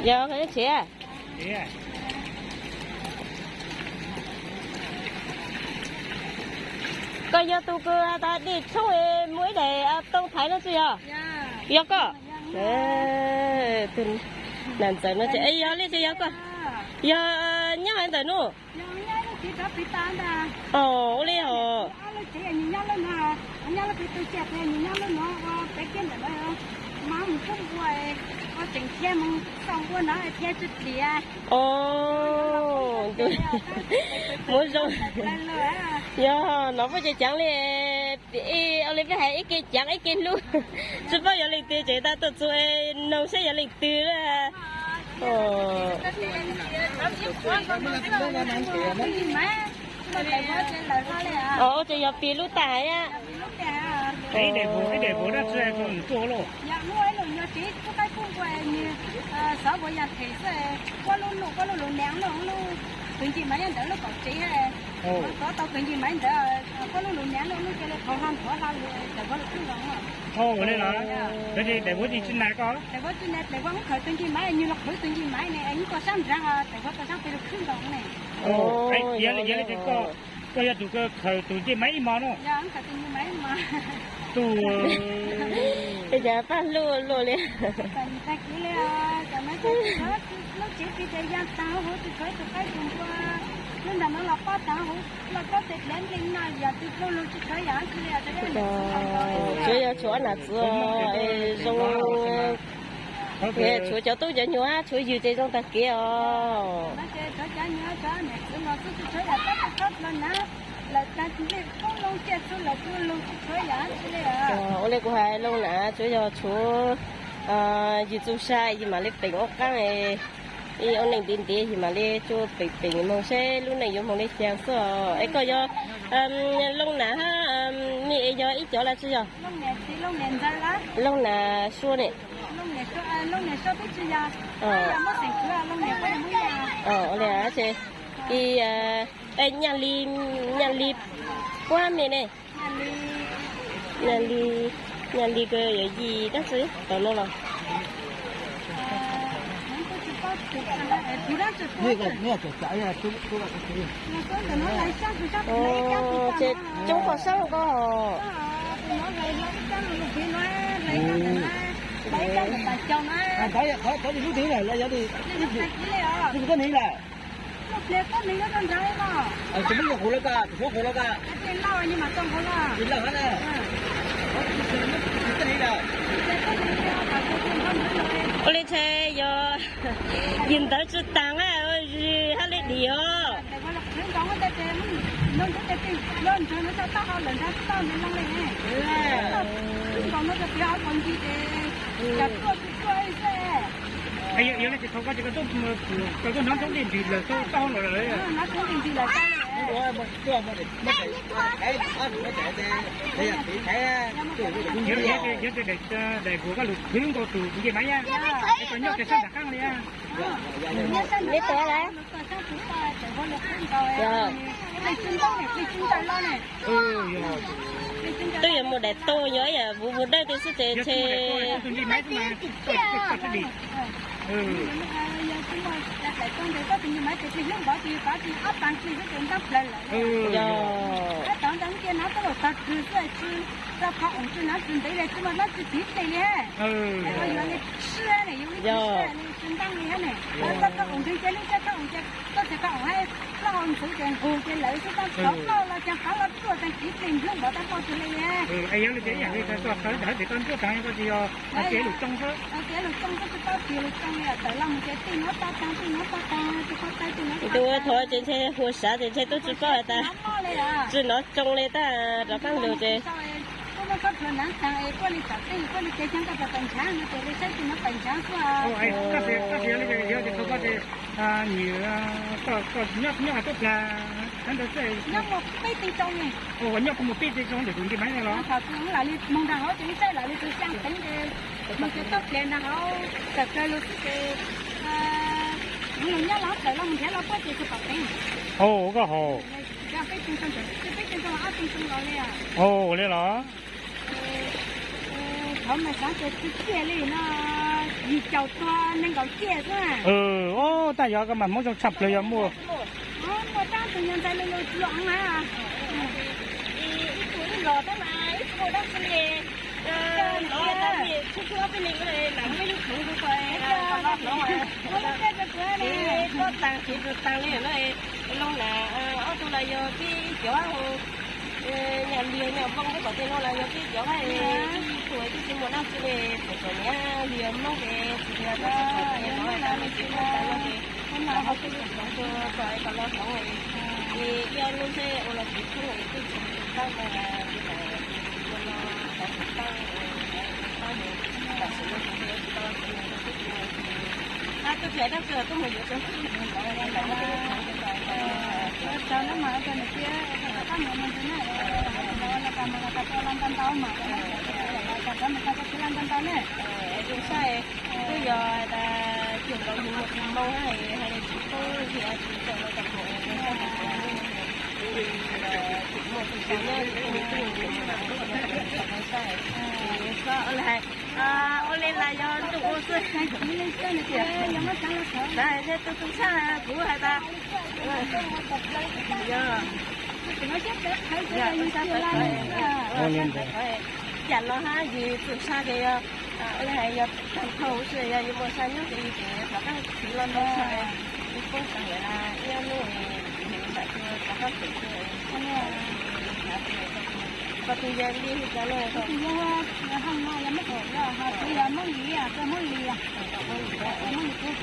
Yog koj nyob tsev. Koj yog tus kws has tas dej tshoob muaj ib daim too thaiv no tsis yog? Yog koj. Nam ntxawm no ces yog li ces yog koj. Yog nyob hais ntawm nub. Ua li os. Mus zoo. Yog no puab ces ceev li. Ua li peb hais ib ke ceev ib ke hlub. Tsis paub yog leej twg tseem tas tuaj txug noog saib yog leej twg. Ua ces yog pig lub tag hais. Ua li los, daim vuav tsis nais koj. Koj yog tus khaws tus ncej maiv ib hmo no. Tus, es cas pab hlub luaj li. Tsuav yog tshuav nam txwv zoo, tshuav cov tub cov nyuag tshuav ywg ces zoo tag kev os. Ua li kuv hais, loo nam tsuav yog tshuav ywg txuj sa yus mam li peem ua qaab, ib ua neej ntev ntev yus mam li tsuas peem peem moog seb lub neej yuav moog li cas xwb. Es koj yog loo nam hab, nej es yog ib cov los tsis yog? Loo nam Sua ne. Ua li ces, nyaj li, nyaj li puab me ne. Nyaj li, nyaj li kws yuav yim dlaab tsi tau no los. Ces coob poj saab koj. Ua li ntshai yog yim ntawd tsi taag na, hab li dim os. Yog le ces thaum koj ces koj tuaj, koj tuaj hnov roob dej nrib lawm tau tau lawm. Yog, yog daim, daim kuv koj lug khwv nkaus tus ncej maiv na, es koj nyob kiag sab nram qaab li. Twb yuav mus daim tog yog ib yam vuv vuv dawb tej xwb ces ntshe. Yog. Tus thov ces ntshe hu sav ces ntshe tub tsi paub has tas tsi nov tsoo li tab rov qaab lug ces. Nyob, nyob kuv mus pib tej zoo ntawm tus ncej maiv no los? Ua koj haus. Ua li los? Thaum mas xaav tias tsi tiag li no, yim caum tug nees nkaum ciaj xwb. Os, tag yog koj mas Hmoob zoo tshaj plaws yog muaj. Muaj rab tus nyuag ntxhais lug lug tsis los na. Ib tug ib los tab mas ib tug dab tsi li. Los tab sis tshwj tshwj ob peb leeg lam muaj ib lub khoov rau koj los hloov. Koj taag tsis taag li na. Loo na, ob tug los yog tib cov nyam liag nyam voo peb kom tej no los yog tib cov hab, tib tug twb tsis muaj dab tsi li, txom txom nyem li Hmoob ces tsis yog txom txom nyem no tas li tsis muaj tas li ces los hloov tib tug khoov rau koj los hloov. Ces ib ob lub ntsej ua los tsis thoob es twb tsis tau tau li ntawd. Ua no tau tsis tau, tau tam sim no ces tsis tau txom nyem rau tib tug. Ab, tub tsuas dab tsi tuaj mus yuav tso. Ua tsaug na mas, ua tsaug niam txiv, qab mus ntsis na, los tas mus los tas ua los ntau ntau mas, tas mus tas ua txiv los ntau ntau na. Zoo sab, twb yog tas cuag nkaus yus muaj tus moo na, hais li tsis poob li tsis tau los tas mus, zoo sab tas mus, tsis muaj tus moo nyob li tub mus, zoo sab, ua li hais, ua li las yog ntuj ua xwb. Ua li xwb, yog muab tsav los sawv, tas thiab tu tu sab kuv hais tas, yog, yog, cas los hab yus txhua sab ces yog, ua li hais yog tag nrho huv si yog yus muaj sab nyob ces yus ces rov qab txiv los ntau sab, yus poob tas lawm las ib ob hnub, yus mam rov qab txiv. Koj tus yog li cas no? Tus yog, yog Haj no, yog Hmoob Lis, ho kuv yog Hmoob Lis, koj Hmoob Lis.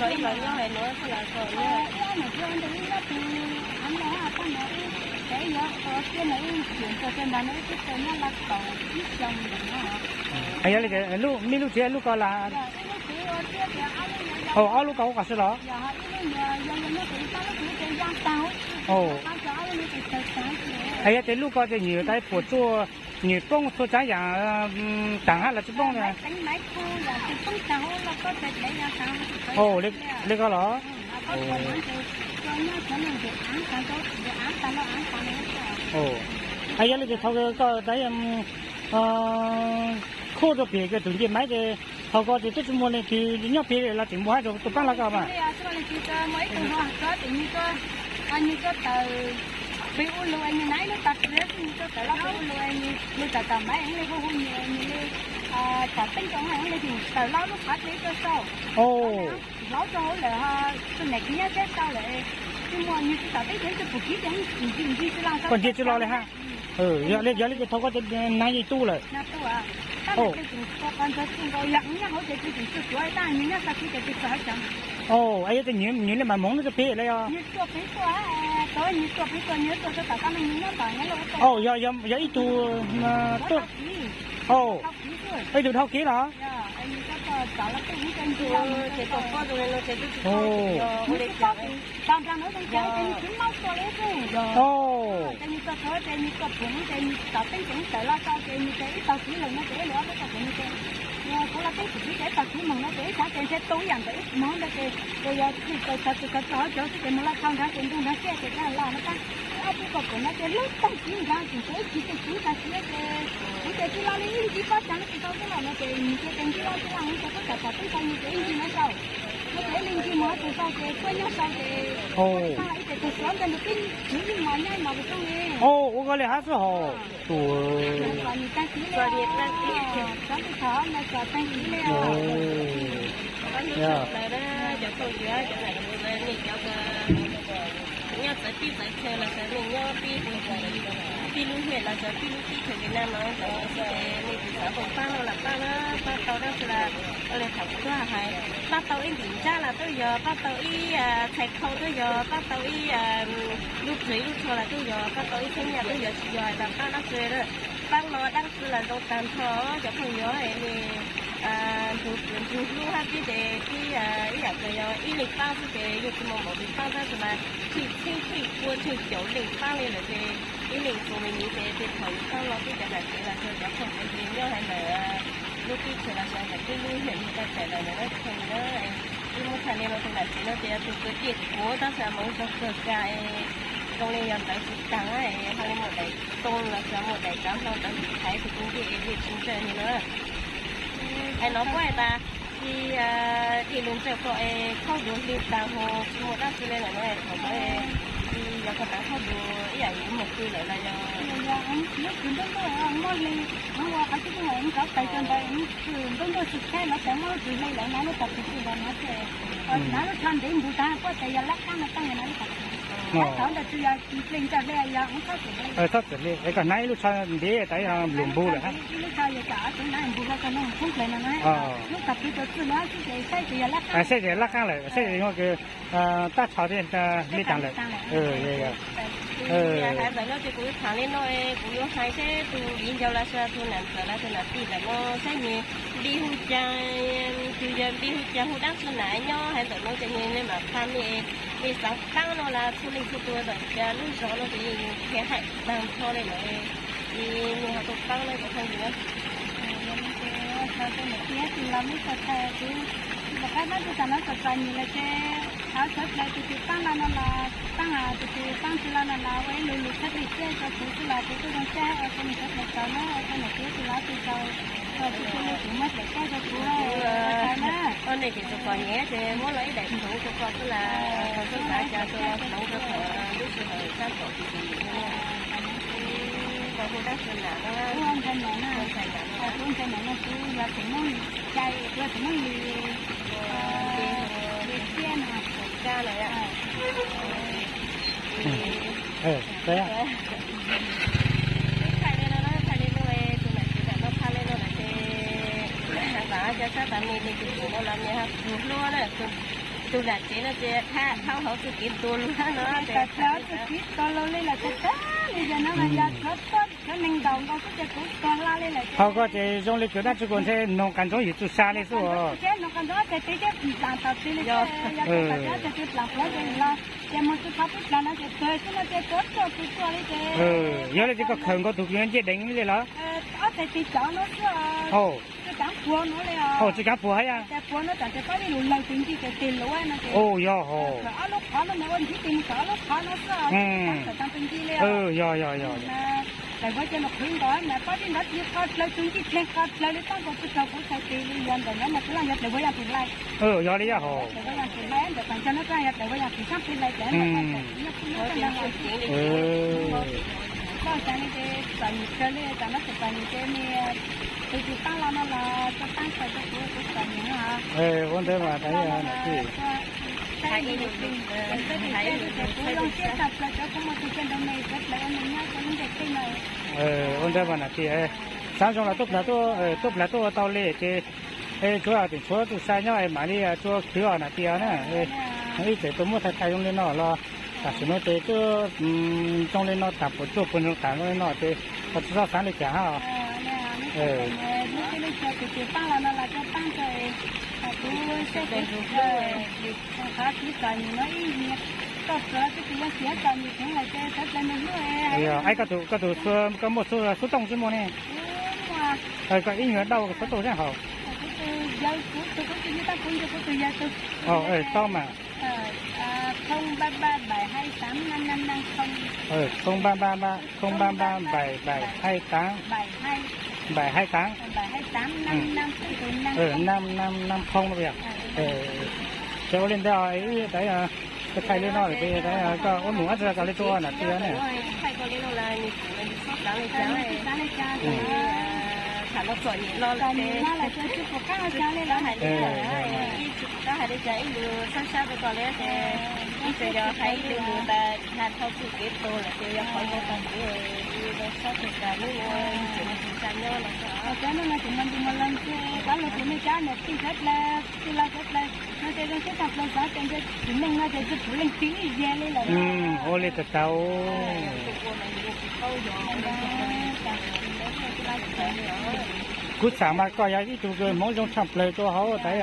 Koj ib los nyob hais no xwb los koj nyob? Ib ob nus twb ntawd ib ob tug, av no poj no ib, ces yog ua tiag no ib tug txog kiag ntawd no ib tug tau nyob laj kaum ib xyoo ntawd no. Yog li ces meb lub tsev lub ko las? Ib lub tsev ua tiag tias ob lub, ob lub ko ua qhov sib los? Yog ib lub yog yog nyob tes ib pab lub tsev ya tag, yog tes lub ko ces nyuam tas puas tsuaj, nyuam poob txhua tsav yam, taag hab los tsis poob? Li ko los? Yog li ces thaum koj khuj rau pem kws tus ncej maiv ces thaum ko ces twb tsis muaj leej twg nyob pem los tseem muaj hab tseem tuaj paab los koj mas? Nws tuaj tawm pem ua lus, nws nav ib lub tag pliab xwb, nws tuaj tawm loj pem ua lus, nws tawm tom maiv li hu hu nws, nws li tom teeb rau na, nws tawm loj lub qhov tes tuaj sau, hlauv rau hauv lawm, tus nam kwv nyob sab sau lawm, tsis muaj nws tsis tom teeb rau, tsis pum kiv ces nws ntsia tsis los, koj ntsia tsis los li hab. Yog li ces thaum koj ces nav yeej tu lawm. Tab sis tseem ua qhov ntawd txij nkaus yog nyob hauv ces tseem tsuag tsuag, tab nws nyob sab tid ces tsis txog hauv tsev. Yog tias nws li mam moog nws tuaj pem li os? Nws tuaj pem tuaj, nws tuaj pem tuaj, nws tuaj txog tom koj no nws nyob tom nyob lawm. Yog ib tug tuaj, ib tug dhau kev los? Ces nws txog txog ces nws tuaj pum ces nws tom teeb tseem tawm los tau ces nws ces ib tog kiv lawm no ces ib lwm ob peb tog kiv no ces kuv los teeb tseem kiv ces ib tog kiv moog no ces ib saav ces ntshe tu ib yam ntawm ib moog ntawd ces, ces yog txij tau txog txog txog hauv cov xwb ces moog laj thau nrad ces ntug nrad siab ces tag los no tab, ob peb tog kiv no ces lub tog kiv nrad tseem tau ib kiv tug kiv tag siab ces kuv ces tsis los li ib ncig pob tsav no tsis tau xwb los no ces nws ces ntsib ob tug laj mus ces kuj tawm tom teeb tau nws ces ib ncig no sau, no ces ib leeg ncig moog tus sau ces kuj nyob sau ces tag ib ces tus suav ntawd nws twb ib mos nyob ib mos tus rooj li. Ua koj li hab xwb hos. Tus, tag kiv li, tag kiv, txhob tsis thaum no txog tag kiv li. Cov phooj ywg, cov nam cov txawv, nej cov nyob txawv teb txawv chaw los sis nej nyob tib lub teb teb lub chaw Vietnam no los xij ces nej tus xav foom pab no los pab na, pab tau dab tsi los ua li thaum kuv tuaj hais, pab tau ib ntim ntsab los twb yog, pab tau ib txhais khau twb yog, pab tau ib lub plhws ib lub tsho los twb yog, pab tau ib txhiab nyaj twb yog, tsis yog hais tias pab dab tsi, pab no dab tsi los zoo tag nrho cov phooj ywg. Nej ntxhua ntxhua hlub hab peb ces peb ib yam kws yog ib leeg paab xwb ces yeej tsis muaj npaum li paab tab sis mas tshwj txheeb tshwj pua tshwj caum leej paab li lawm ces ib leeg txhua me miv ces tej thaum yus paab no peb cov nam txiv los sis cov phooj ywg nyob hais ntawm lub teb chaws los sis ntawm peb lub hwm yug tag tawm ntawm ntawm no txhua li na, peb muab txhais li no tus nam txiv no ces yog tus kws ciaj kuv tab sis mas zoo kawg kag, zoo li yog ntawv tsis taag, hab li muaj daim too los sis muaj daim tsav hlau ntawd thaiv tus kws ncej es ncej tsis ntsawj li na. Hais no puab hais tas Ib, ib lub ntxawm koj es khaub duav hli tas ho tsis muaj dab tsi li lawm no, thaum ntawd yog koj tau khaub duav ib yam yuav mus pw lawm los yog? Lub kws ntuj ntuj muaj hli, no ua qhov tib tug nrov tais rau ntawd, kws ntuj ntuj tsis khev los tas muaj lub kws hli lawm, hnav lub tag kis tsis los hnav ces, hnav lub tsho ntev npus tas puab tas yog lab qaab no, taab yog hnav lub tag kis. Thaum ntawd tsis yog kis plig ntawd li, yog txhob txwm li, txhob txwm li es koj hnav ib lub tsho ntev tas yog lus npus lawm hab. Ib lub tsho yog tas ob tug hnav npus rau koj nug khoob dlawg no na, lub tag kis rau txwj lub hab xwb ces saib ces yog lab qaab, saib ces lab qaab lawm, saib ces yog kws tab tsho thiab li taag lawm. Hais ntawm no ces kuv yuav tham li no, kuv yuav hais seb tus viv ncaus los sis tus nam ntxawm los tus nam tij ntawm no saib nws npe hu cas, tus yawg npe hu cas hu dab tsi na nyob hais ntawm no ces nws mam qha mej, mej xaav paab no los txhua leej txhua tus ntawm lub zos no ces nws qhia hais taag nrho li lawm, es nws ho tau paab no ces thaij ntawm no. Yog li ces ua tsaug rau niam tij tij laug meb txhua txhua tus, tsis pom qab paab tug tam no txom txom nyem lawm ces thov sawv dlawg tus twg paab los no los paab, tus twg paab tsis los no los ua ib lus lus txhawb plig txhawb rau kuv xwb los kuv kuj zoo siab ua rau nws sawv dlawg tsaug na, ua rau niam tij tij laug txhua tus tsaug, txhua tus txhua leej tseem muab daim teb rau kuv, ua tsaug na. Ua nej tseem txom txom nyem ces muab los ib daim hloov rau koj xwb las, thaum xub xav cas tau los hloov rau thaum lub sij hawm sab tom tus tus nim no. Koj hu dab tsi nam no? Kuv hu Ntxhais Nam no, kuv Ntxhais Nam no kuv yog tseem Hmoob cai, kuv yog tseem Hmoob Lis, Lis Xiab no. Kab lawm. Wb thaij li no, thaij li no, tus nam tsev tam no thaij li no lawm ces, vam cov sab tas me li tus tus no los nws ho tug hluas na, tus nam tsev no ces thab dhau hauv txuj kev ntuas luag no ces, txuj kev ntuas luag li lawm ces tag li yog no mas yog cov tuaj cov neeg ntaus nkaus xwb ces kuv tuag hla li lawm. Thaum koj ces zoo li kws dab tsi kuj ntshe noog qas ntsoov yim txuj sa li xwb os. Noog qas ntsoov ces tib teb plam tom txi li, yog plam tom txi ces plam pluav ces los ces mus tsis tau peb plam no ces tuag xwb no ces tuag tuaj tsis tuaj li ces. Yog li ces koj khawm nkaus tus kws ncej deev li los? Ob txhais tes cov no xwb. Tsis kaav puag no li os. Tsis kaav puag hab yog? Tsis kaav puag no tseem tias pab ib lus lawg tus ncej ces tes luav no ces. Yog hos. Khawm ob lub qhov no mas ua ntsib tes mus khawm ob lub qhov no xwb os. Tsis kaav khawm tau tus ncej li os. Yog yog yog. Daim vuav ces mus qhwv nkaus mas pab ib nrov tis qhov dlawg tus ncej dlawg qhov dlawg li txhob nkaus tsis raug kuv txhais tes li yog ntawm no mas kuv laaj yog daim vuav yog tus hlais. Yog li yog hos. Daim vuav yog tus hlais ntawm pab cov no kuj yog daim vuav yog tus sab tis hlais ces. Koj xav li ces txom nyem kawg li, tam no txom nyem ces me tus tus paab los no los tau paab kawg rau kuv, kuv txom nyem no. Ua ntawd mas, kuv zoo siab tshaj plaws cov kuv muaj tus coj nrog me sawv daws ua neej nyob rau lub ntiaj teb no. Ua ntawd mas nam tij, xav zoo los tuaj plag tuaj, tuaj plag tuaj ua tau li ces, tsuav tseem tshuav txuj sa nyob es mam li tsuas khwv os nam tij na. Ib txwm tuaj muab thaij thaij zoo li no los tam sim no ces twb zoo li no tas, puas tsuaj puas ntsoog tas zoo li no ces ho tsis txhob xav li cas hab. Aib, koj tus, koj muaj xov tooj tsis muaj ne? Koj ib nyuag dauj xov tooj seb hauv. Tau mas. Khoo npaj npaj npaj npaj npaj haij taav, npaj haij taav, nam nam nam khoo no yog. Ces ua li ntawd, thaij li no ces koj ua num ab tsi kom li tuaj nam tij ne. Tsis tau hais li cas ib lus txhawb sab rau koj li ces, ib txwm yog hais ib lus lus tas dhau txuj kev tuag lawm ces yog qhov zoo tag kuv zoo sab tag tas hnub no tsis tsa nyob los. Cov no no tseem muaj ntu muaj leej ces cov lus tus me cab niam tij sawv dlawg tij laug sawv dlawg no ces zoo siab tshaj plaws xav tias ntshe tsim neej no ces tsis pum leej twg ib zaug li lawm. Ua li tau tau. Kuv xam mas koj yog ib tug Hmoob zoo tshaj plaws rau hauv tas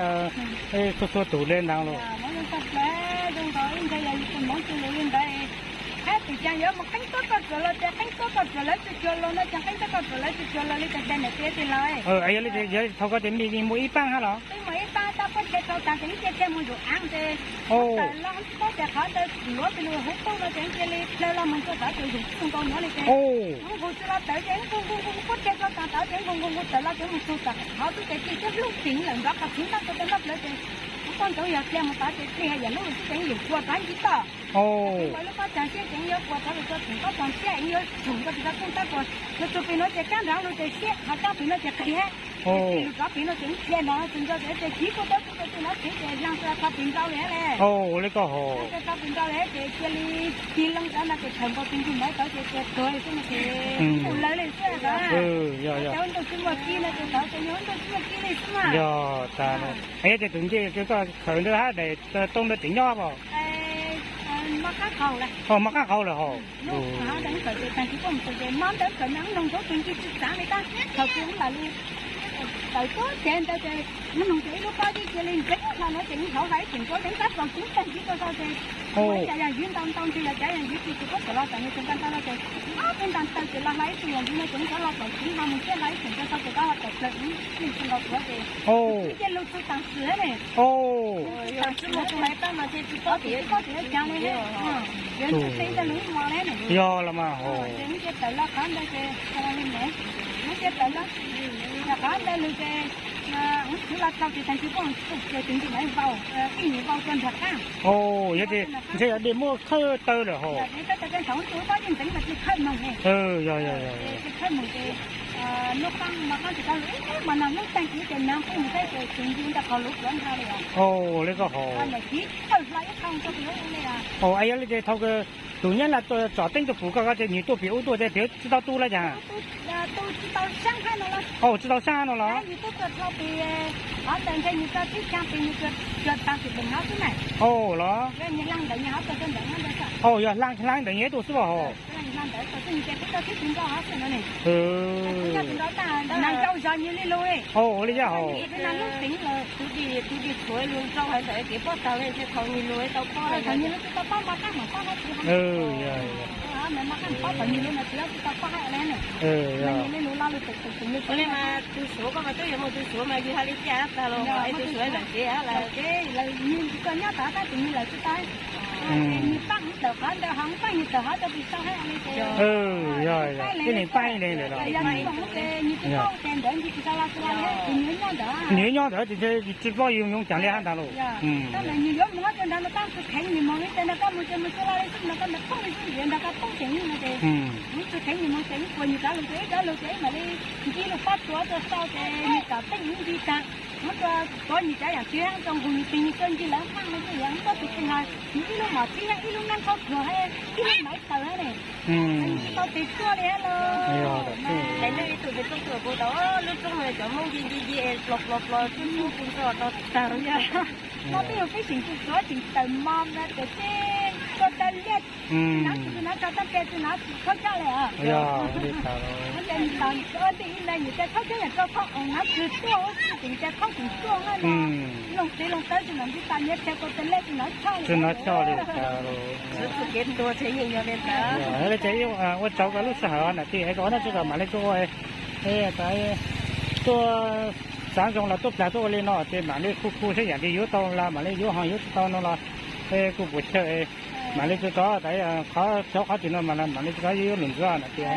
txhua txhua tus li ntawd los. Hmoob zoo tshaj plaws, zoo nkaus ib ntshai yog yus tus Hmoob tsis lus li ntawd. Qheb twm caag yuav mus qeeb tuab koj ruam los ces qeeb tuab koj ruam lawv tsis cuag los no ces qeeb tuab koj ruam lawv tsis cuag los li ces niam tij tij laug. Yog li thaum koj ces mej yeej muaj ib paab hab los? Ib paab Kuj cia tau tas ces wb cia kiag mus yus av ces, tawm los tsis paub tias qhov ntawd luav pes lug hauv paug no ces cia li plawg los mus txog tod ces yus tsis nkaus nuav li ces, nqus tsis los tawm ces nqus nqus nqus kuj cia tau tas tod ces nqus nqus nqus tawm los ces mus txug tom qhov xwb ces cia li hlub txim lawm nrov qhov txwv ntab tau tej noj plawv ces, kuj nco ntsoov yog cia mus tod ces cia yam lub lug xwb ces yus quas tod ntsis toj. Mus lub pob tsaag siab ces yuav quas tod lug txog txheem pob tsaag siab yuav txheem rau pes tsawg kuj tab kuas, txug pem nuav ces kab nrov lug ces siab, ho kab pem nuav ces qis. Ces lug rov pem nuav ces cia nrov txug nkaus ces kiv kuj tau kuj tau tug nov txheev ces lag tau tau pes nrau li le. Lag tau tau pes nrau li ces cia li tig loo tod no ces thawm nkaus tus ntug maiv tod ces cia tuag li xwb no ces mus lawv li xwb. Cov ntuj tsis muaj kib no ces tod ces yog ntuj tsis muaj kib li xwb mas. Yog tas, yog tias tus ncej kws koj khaws ntawd hab daim tooj ntawd tseem nyob puas? Mob qaab qau lawm hos. Mob ntawd kawm ces tag kis koj mus txog ces mob ntawd kawm nag noog nrov tus ncej tsis txaav li tab thaum kws lam li tawm tuab tsev ntawd ces nag noog ces ib lub pob zeb cia li ntxeev hlo no ces ib hauv hla ib tug nruab ntev ntab kaus tsev tag kis tau tau ces ua ib cov yam ywv ntau ntau ntawd yog cov yam ywv tsis tsis paub tawm los txog ntawd ces ntab ntau ntau ces los hla ib tug yam ywv no ces nrov los kaus tsev ho mus thiab hla ib tug ntawd tau ces koj ho tawm plaws ib tug nkaus tuav ces cia lug txug taam sim ne. Tsis paub tias yuav cas li, yuav ntxub tseeb rau lub hmo le. Yog los mas hos. Ces wb cia tawm los qhov ntawd ces, wb cia tawm los, qhov ntawd lug ces, wb txhwv los txog ces tag kis poj tus ntsis maiv vau, ib nyuag vau tuaj nrug qaab. Yog tias ntshe yog dej muab khawb tawg lawm hos. Thaum ntawd tus pob zeb ntxeev mas cia khawb moog ne. Cia khawb moog ces lub qaab mas qaab tsis tau lug ib mas nag hnub tag kis ces nag phooj ywg saib ces tsis nti ntawm qhov lub pluav ntha li os. Li koj hos. Ntawm kis tawm hla ib qho rau pem ub li os. Yog li ces thaum kws tus nyab laj tsom teeb tuaj pum koj ces nwg tuaj pem ub tuaj ces pem ub tsis tau tu lawm cas? Tu tsis tau saab hab no los. Tsis tau saab no los? Nwg tuaj txog pem qhov ntawd ntshe nwg tso tib xyaa pem nwg tsuas taag tim pem no xwb na. Los? Yog hla ntawd nyag tuaj xwb os. Nag ntau zog nwg li lug li. Ua li yog hos. Tus dim tshuav lug nrau hais ntawm kev pob tag le ntshe thaum nwg lug tau pob, thaum nwg lug tsis tau pob mas qaab mam pob hab tsis hab. Mas qaab mam pob thaum nwg lug mas tsis tau pob hab le. Nwg li lug lo lug tseem tseem tseem li. Ua li mas tug Suav koj mas twb yuav moog tug Suav mas yug hab li cas tag los es tug Suav lawm tsev hab lawm. Nwg tsis tau nyob tod tab sis nwg lawm tsis tau. Nwg paab tawm qhov ntawd ho paab nwg tawm hov rau pem sau hab li ces. Yog, ib leeg paab ib leeg lawm los. Yog tsis paub ces ntawd ntshe tsis tau los tsis los li, ces nwg nyob ntawd. Nwg nyob ntawd ces ntshe tsis paub yug nyob caag li hab ntag lauj. Tab sis nwg yuav moog hab rau nrad no tab sis kheev nwg moog li cas no koj moog ces moog tsis los li xwb no koj mam poob li xwb, yuav nrog koj poob ces no ces, wb tsis kheev nwg moog ces wb puas nwg rov lug ces wb rov lug ces wb mam li ntsib lug pob tsuas rau sau ces nwg kom teeb wb nti taag. Muab rau tuav nwg cov yam twg hab rau nqug nwg tes nwg txuj nti lawm hab no ces yog wb tuab tus kheej hab nwg ib lub mom txib hab ib lub nab nkaub pluag hab ib lub maiv taws hab ne. Tsis tau tes tuaj li hab los. Ib tug peb tub tuaj kuv tau lub roob cov Moob nce nce nce plos plos plos tub tub kuv txog tau tag. Muab peb yug peb tseem tsis tsuav tseem tawm mos mas tes teb tuaj taw liaj. Tsis nov tsis nov tso tab tes tsis nov tsis khaub coj li os. Tab tes nws tos ib ntawd nws cia khaub coj yam rau khaub oo nov tsis tuaj, tsis tseem cia khaub tseem tuaj na. Looj tsev looj tawb tsis nov nti tas nyiav teg kau tes lej tsis nov choj li. Tsis nov choj li. Ua tsaug koj lub sij hawm na tij es koj ua dlaab tsi koj mam li tuaj ua, tuaj xaav zoo los tuaj plag tuaj ua li no ces mam li khu khu saib yam li yuav tau los mam li yuav, ho yuav tsis tau no los kuj puas chawj, mam li tso tso tas qhov cov qhov twg no mam li tso yuav lug ntxiv na tij.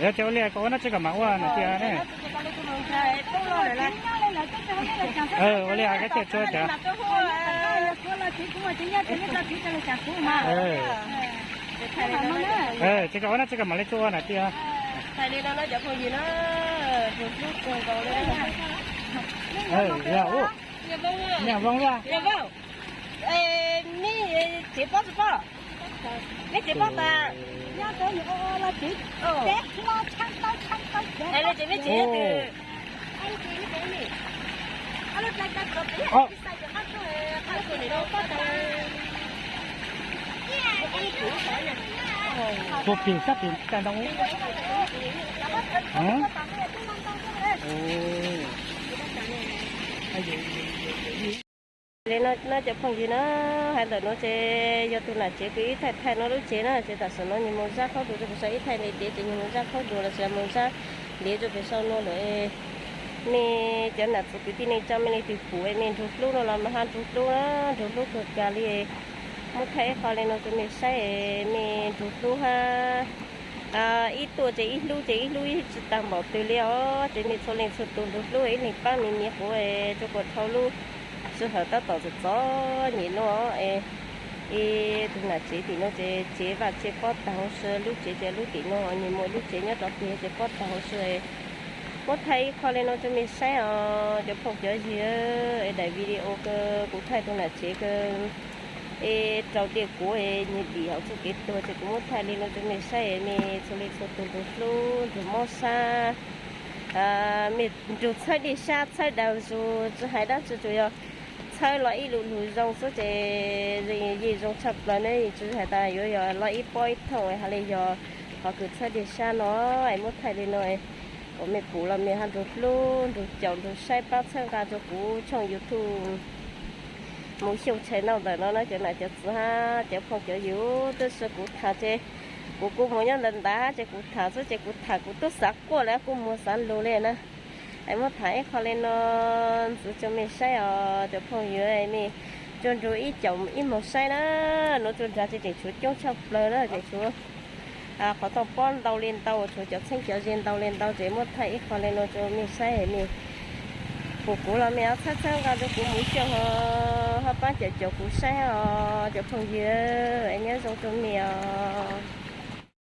Yog ces ua li koj ua dlaab tsi koj mam ua na tij ne. Ua li hais koj coj tsuag tas. Ces koj ua dlaab tsi koj mam li tsuag ua na tij. Yog, Voo li. Mej tsev pob tsi pob? Neb tsev poj tas. Neb tsev me tsev nyob twg? Tua plig sab plig tag ntoo. Li no cov phooj ywg na, hais ntawm no ces yog tus nam tsev kws ib thaij thaij no lub tsev na, ces tam sim no nws mus zaj khaub dua rau pem saum, ib thaij ntev ntev ces nws mus zaj khaub dua los sis mus zaj ntev rau pem saum no lawm. Mej cov nam txiv kwv tij neej tsa mej leej twg pum mej nrug hlub no los mas hab nrug hlub na, nrug hlub kawg kawg li. Muab thaij ib qho li no rau mej saib, mej nrug hlub hab ib tuaj ces ib hlub ces ib hlub ib tsi tag npaum twg li os. Ces mej txhua leej txhua tus nrug hlub ib leeg paab me me quv rua kuas dhau lub sij hawm tab tom txom txom nyem no. Es tus nam tsev tim no ces tsev vaj tsev pob tag huv si, lub tsev ces lub tim no, nws muaj lub tsev nyob rov peg ces pob tag huv si. Muab thaij ib qho li no rua mej saib os cov phooj cov ywg. Es daim video kws kuv thaij tus nam tsev kws es raug dej kuav es nws dim hauv txuj kev tuag ces kuv muab thaij li no rua mej saib, mej txhua leej txhua tus nrug hlub nrug mob sab, mej nrug txhawb dej sab txhawb daug zug, tsi hais dab tsi tsuas yog txhawb los ib lug lug zoo xwb ces yeej zoo tshaj plaws ne. Tsi hais tas yuav yog los ib pob ib thooj hab li yog qhov kws txhawb dej sab no, es muab thaij li no kom mej pum los mej hab nrug hlub nrug caum nrug saib paab txhawb nqa rua kuv tshooj YouTube Mus Xyooj Channel ntawm no na cov nam cov txiv hab cov phooj cov ywg. Tab sis kuv tham ces kuv kuj mus nyob ntawd ntawd ces kuv tham xwb ces kuv tham kuv tub xav quaj li kuj mus xav lug li na. Es muab tham ib qho li no ntxiv rua mej saib os cov phooj ywg, mej tsuas nrug ib caum ib moog saib na. Nuav tsuas nrad ces tseem tshuav coob tshaj plaws na, tseem tshuav qhov tau pob ntau li ntau, tshuav cov txheeb cov ze ntau li ntau ces muab thaij ib qho li no rua mej saib, mej pum kuv los mej ho txhawb txhawb nqa rua kuv Mus Xyooj ho, ho paab caum caum kuv saib os cov phooj ywg, es nyob zoo rua mej os.